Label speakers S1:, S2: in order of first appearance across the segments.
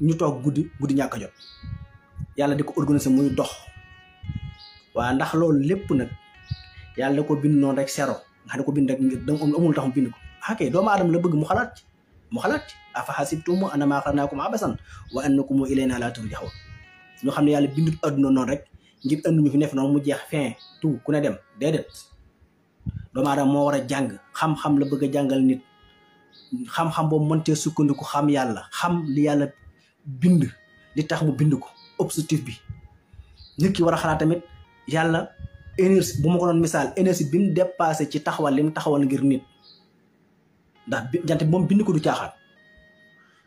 S1: ñu toog guddi ñàkk a jot yàlla di ko organiser muy dox waaye ndax loolu lépp nag yàlla da ko bind noonu rek sero nga xam ne ko bind rek amul tax mu bind ko ok doomu aadama la bëgg mu xalaat ci afa hasibtum annamaa xalaqnaakum abasan wa annakum ilaynaa laa turja'uun ñu xam ne yàlla bindut adduna noonu rek ngir andi ñu fi nekk noonu mu jeex fin tout ku ne dem déedéet doomu aadama moo war a jàng xam-xam la bëgg a jàngal nit xam-xam boobu mëntee sukkandiku xam yàlla xam li yàlla bind li tax mu bind ko objectif bi nit ki war a xalaat tamit yàlla énergie bu ma ko doon misaal énergie bi mu dépassé ci taxawal li mu taxawal ngir nit ndax jant bi moom bind ko du caaxaan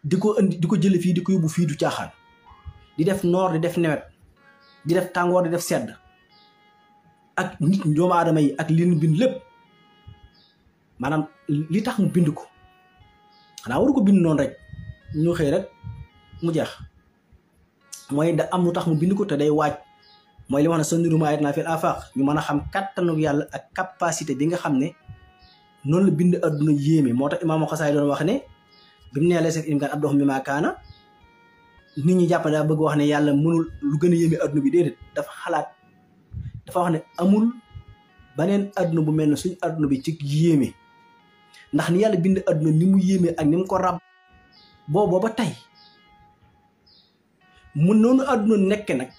S1: di ko indi di ko jële fii di ko yóbbu fii du caaxaan di def noor di def nawet di def tàngoor di def sedd ak nit doomu aadama yi ak li ñu bind lépp maanaam li tax mu bind ko xanaa waru ko bind noonu rek ñu xëy rek mu jeex mooy da am lu tax mu bind ko te day waaj mooy li wax ne sanuriihim aayaatinaa fil aafaaq ñu mën a xam kattanu yàlla ak capacité bi nga xam ne noonu la bind adduna yéeme moo tax Imaam Xasaali doon wax ne bi mu nee laysa fil imkaani abdahu mimmaa kaana nit ñi jàpp daa bëgg wax ne yàlla mënul lu gën a yéeme adduna bi déedéet dafa xalaat dafa wax ne amul beneen adduna bu mel ne suñ adduna bi ci yéeme ndax ni yàlla bind adduna ni mu yéeme ak ni mu ko rab booba ba tey mun noonu adduna nekk nag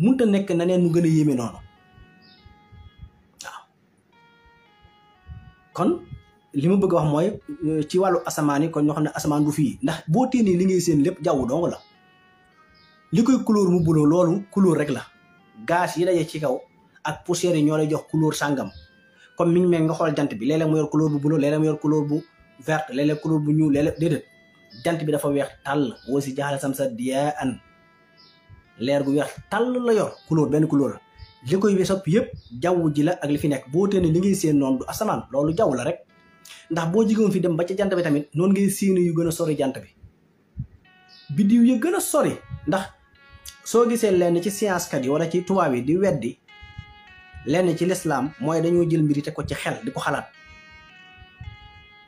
S1: munta nekk na neen nu gën a yéeme noonu waaw kon li ma bëgg a wax mooy ci wàllu asamaan yi kon ñoo xam ne asamaan du fii ndax boo téenee li ngay seen lépp jaww dong la li koy couleur mu buloo loolu couleur rek la gaz yi daje ci kaw ak poussière yi ñoo lay jox couleur sàngam comme mi ngi mel nga xool jant bi léeg-léeg mu yor couleur bu buloo léeg-léeg mu yor couleur bu verte léeg-léeg couleur bu ñuul léeg-léeg déedéet jant bi dafa weex tàll woo si jaxale sam sa diyaa an leer gu weex tàll la yor couleur benn couleur li koy sopp yëpp jaww ji la ak li fi nekk boo téenee li ngay seen noonu du asamaan loolu jaww la rek ndax boo jigoon fi dem ba ci jant bi tamit noonu ngay séenu yu gën a sori jant bi biddiw yu gën a sori ndax soo gisee lenn ci science kat yi wala ci tubaab yi di weddi lenn ci l'islam mooy dañoo jël mbir yi teg ko ci xel di ko xalaat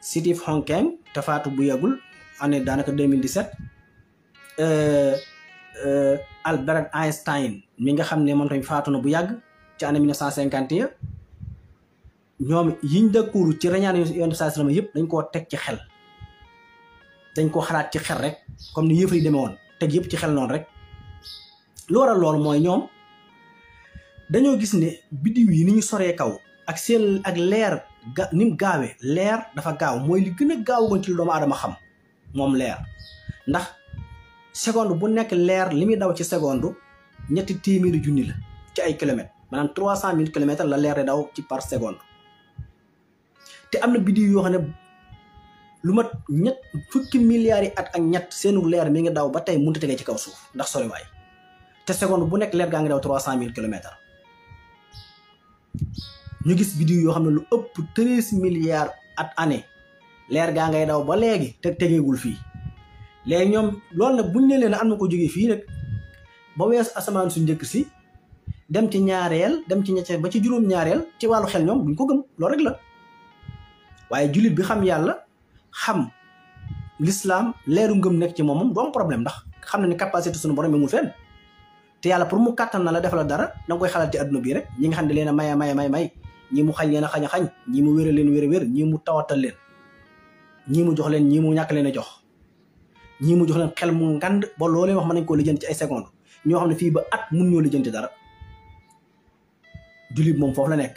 S1: Stephen Hawking te faatu bu yàggul année daanaka 2017 Albert Einstein mi nga xam ne moom tamit faatu na bu yàgg ci année 1951 ñoom yiñ dëkkuuru ci reñaan Yonent saa sallam yëpp dañ koo teg ci xel dañ koo xalaat ci xel rek comme ni yëf yi demee woon teg yëpp ci xel noonu rek lu waral loolu mooy ñoom dañoo gis ne biddiw yi ni ñu soree kaw ak seen ak leer ni mu gaawee leer dafa gaaw mooy li gën a gaaw goon ci lu doomu aadama xam moom leer ndax seconde bu nekk leer li muy daw ci seconde 300 000 la ci ay kilomètres maanaam 300 000 kilomètres la leer di daw ci par seconde te am na biddiw yoo xam ne lu mat fukki milliards yi at ak ñett seenu leer mi ngi daw ba tey mënut a tegee ci kaw suuf ndax soriwaay te seconde bu nekk leer gaa ngi daw 300 000 kilomètres ñu gis biddiw yoo xam ne lu ëpp 13 milliards at année leer gaa ngay daw ba léegi te tegeegul fii léegi ñoom loolu nag buñ ne leen am na ko jógee fii nag ba weesu asamaan su njëkk si dem ci ñaareel dem ci ñetteel ba ci juróom-ñaareel ci wàllu xel ñoom duñ ko gëm loolu rek la waaye jullit bi xam yàlla xam l'islam leeru ngëm nekk ci moom du am problème ndax xam na ne capacité suñu borom amul fenn te yàlla pour mu kàttan na la def la dara danga koy xalaat ci adduna bii rek ñi nga xam ne leen a may ñii mu xañ leen a xañ ñii mu wéral leen wér ñii mu tawatal leen ñii mu jox leen ñii mu ñàkk leen a jox ñii mu jox leen xel mu ngand ba loolee wax mën nañ koo lijjanti ci ay secondes ñoo xam ne fii ba at mun ñoo lijjanti dara jullit moom foofu la nekk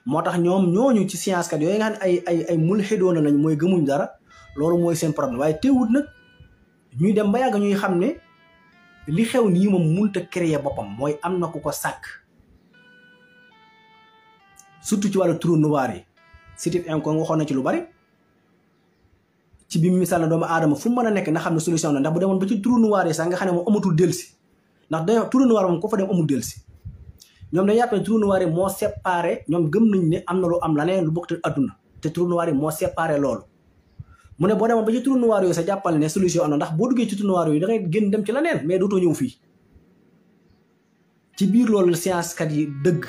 S1: moo tax ñoom ñooñu ci science kat yooyu nga xam ne ay mulxidoona lañ mooy gëmuñ dara loolu mooy seen problème waaye teewut nag ñuy dem ba yàgg ñuy xam ne li xew nii moom mënut a créer boppam mooy am na ku ko sàkk surtout ci wàllu trou noir yi Stephen Hawking waxoon na ci lu bari ci bi misaal na doomu aadama fu mu mën a nekk na xam ne solution la ndax bu demoon ba ci trou noir yi sax nga xam ne moom amatul delsi ndax dañoo trou noir moom ko fa dem amul delsi ñoom dañu yàpp ne trou noir yi moo séparé ñoom gëm nañ ne am na lu am laneen lu bokk te adduna te trou noir yi moo séparé loolu mu ne boo demoon ba ci trou noir yooyu sa jàppal ne solution am na ndax boo duggee ci trou noir yooyu da ngay génn dem ci leneen mais dootoo ñëw fii ci biir loolu science kat yi dëgg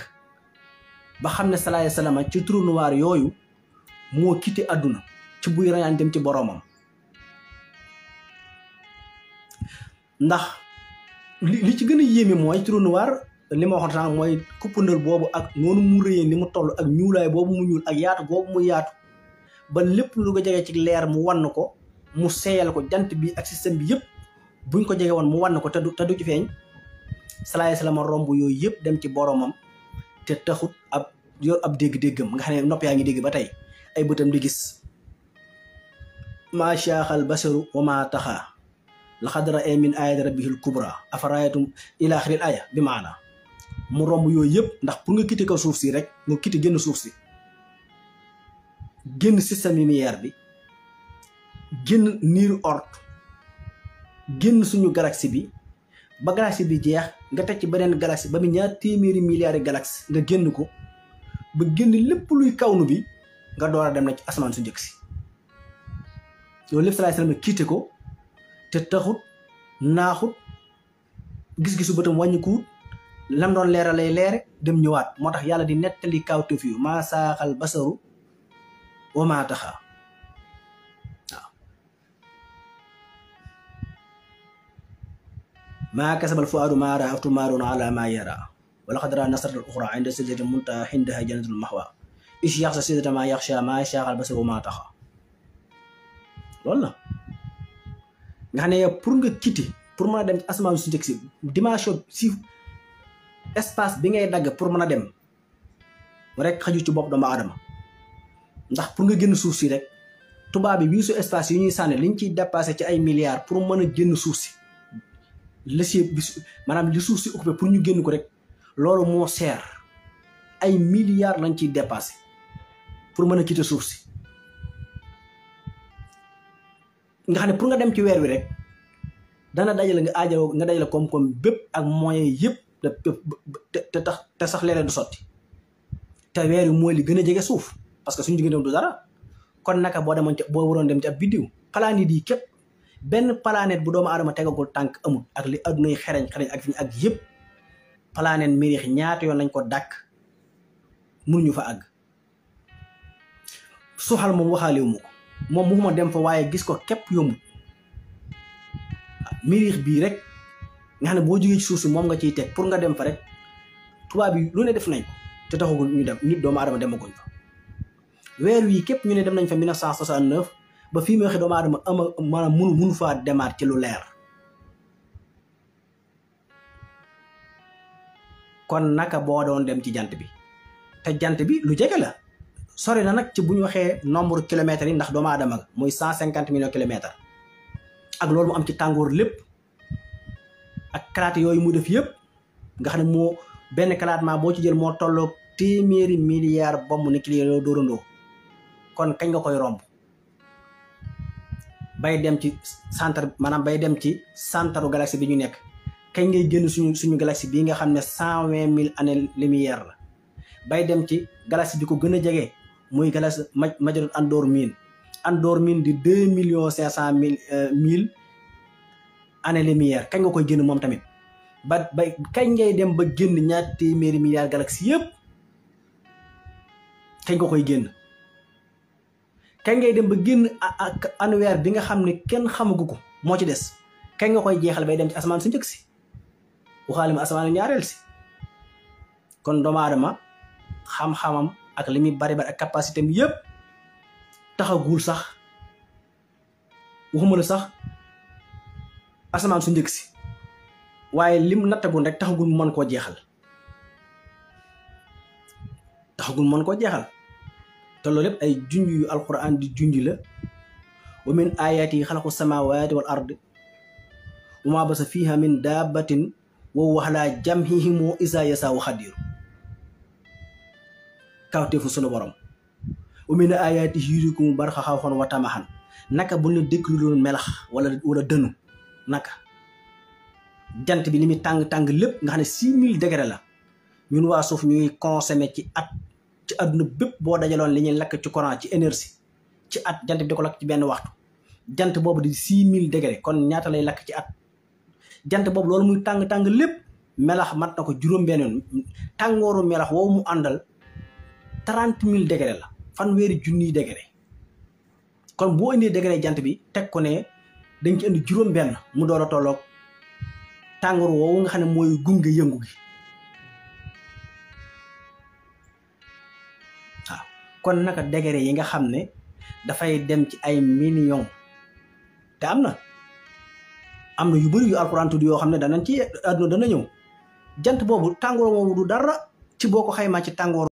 S1: ba xam ne salaay salaama ci trou noir yooyu moo quitté adduna ci buy rañaan dem ci boroomam ndax li ci gën a yéeme mooy trou noir li ma waxoon sànq mooy kuppandal boobu ak noonu mu rëyee ni mu toll ak ñuulaay boobu mu ñuul ak yaatu boobu mu yaatu ba lépp lu ko jege ci leer mu wann ko mu seeyal ko jant bi ak système bi yëpp buñ ko jege woon mu wann ko te du ci feeñ salaay salaam romb yooyu yëpp dem ci boromam te taxut yor ab dégg-déggam nga xam ne nopp yaa ngi dégg ba tey ay bëtam di gis maa shaaxal basaru wa maa taxaa laqad ra'a min ayati rabbihil kubra afara'aytum ila axiril aya bi maana mu romb yooyu yëpp ndax pour nga quitté ko suuf si rek nga quitté génn suuf si génn système lumière bi génn niiru ort génn suñu galaxie bi ba galaxie bi jeex nga teg ci beneen galaxie ba mu ñaar téeméeri milliards de galaxie nga génn ko ba génn lépp luy kawnu bi nga door a dem na ci asamaan su njëkk si loolu lépp salaay salaam quitté ko te taxut naaxut gis-gisu bëtam wàññikuwut lam doon leera lay leere dem ñëwaat moo tax yàlla di nettali kawteef yu maa saaxal basaru wa maa taxaa waaw maa kasabal fuaadu maa raa aftumaaruuna ala maa yara wa laqad raa nasratan uxraa inda sidratil muntahaa indahaa jannatul maxwaa is yaxsha sidrata maa yaxshaa maa saaxal basaru wa maa taxaa loolu la nga xam ne pour nga quitter pour mën a dem ci asamaan su njëkk si dimension si espace bi ngay dagg pour mën a dem rek xaju ci bopp doomu aadama ndax pour nga génn suuf si rek tubaab bi bii su espace yi ñuy sànni liñ ciy dépassé ci ay milliards pour mën a génn suuf si maanaam li suuf si occupé pour ñu génn ko rek loolu moo seer ay milliards lañ ciy dépassé pour mën a quitter suuf si nga xam ne pour nga dem ci weer wi rek dana dajale nga dajale koom-koom bépp ak moyens yëpp te sax léeg-léeg du sotti te weer wi mooy li gën a jege suuf parce que suñu diggante du dara kon naka boo waroon dem ci ab biddiw planète yi képp benn planète bu doomu aadama tegagul tànk amul ak li adduna yi xereñ ak fi ñu ak yëpp planète mérix ñaata yoon lañ ko dàkk mënuñu fa àgg suuxal moom waxaalewu ma ko moom muxuma dem fa waaye gis ko képp yombut mérix bii rek nga xam ne boo jógee ci suuf si moom nga ciy teg pour nga dem fa rek tubaab yi lu ne def nañ ko te taxagul ñu dem nit doomu aadama demaguñ fa weer wii képp ñu ne dem nañ fa 1969 ba fii mu waxee doomu aadama maanaam munu faa demaat ci lu leer kon naka boo doon dem ci jant bi te jant bi lu jege la sori na nag ci bu ñu waxee nombre kilomètres yi ndax doomu aadama ga muy 150 millions kilomètres ak loolu mu am ci tàngoor lépp ak kalaate yooyu mu def yëpp nga xam ne moo benn kalaatement boo ci jël moo tolloog téeméeri milliards bomb nucléaire yoo dóorandoo kon kañ nga koy romb bay dem ci centre maanaam bay dem ci centre galaxie bi ñu nekk kañ ngay génn suñu galaxie bii nga xam ne 120 000 années lumière la bay dem ci galaxie bi ko gën a jege muy galaxie Majorette Andormine di 2 500 000 années lumière kañ nga koy génn moom tamit ba kañ ngay dem ba génn ñaar téeméeri milliards galaxie yëpp kañ nga koy génn kañ ngay dem ba génn annuaire bi nga xam ne kenn xamagu ko moo ci des kañ nga koy jeexal bay dem ci asamaan su njëkk si waxaale ma asamaan ñaareel si kon doomu aadama xam-xamam ak li muy bari ak capacité am yëpp taxagul sax waxuma la sax asamaan su njëkk si waaye lim nattagul rek taxagul mu mën koo jeexal te loolu lépp ay junj yu alquran di junj la wa min ayati xalaqu samawati wal ard wa ma basa fiha min dabbatin wa huwa ala jam'ihim iza yasa'u xadiru kawteefu sunu borom wa min ayati yurikum barxa xawxon wa tamaxan naka bu ñu déglu loon melax wala dënu naka jant bi li muy tàng lépp nga xam ne 6000 degré la ñun waa suuf ñuy consommer ci àdduna bépp boo dajaloon li ñuy lakk ci courant ci énergie ci at jant bi di ko lakk ci benn waxtu jant boobu di 6000 degré kon ñaata lay lakk ci at jant boobu loolu muy tàng lépp melax mat na ko juróom-benn yoon tàngooru melax woowu mu àndal 30 000 degré la fanweeri junniy degré kon boo indee degré jant bi teg ko ne dañ ci indi juróom-benn mu door a tolloog tàngoor woowu nga xam ne mooy gunge yëngu gi waaw kon naka degré yi nga xam ne dafay dem ci ay millions te am na yu bëri yu alxuraan tudd yoo xam ne danañ ci àdduna dana ñëw jant boobu tàngoor moomu du dara ci boo ko xaymaa ci tàngoor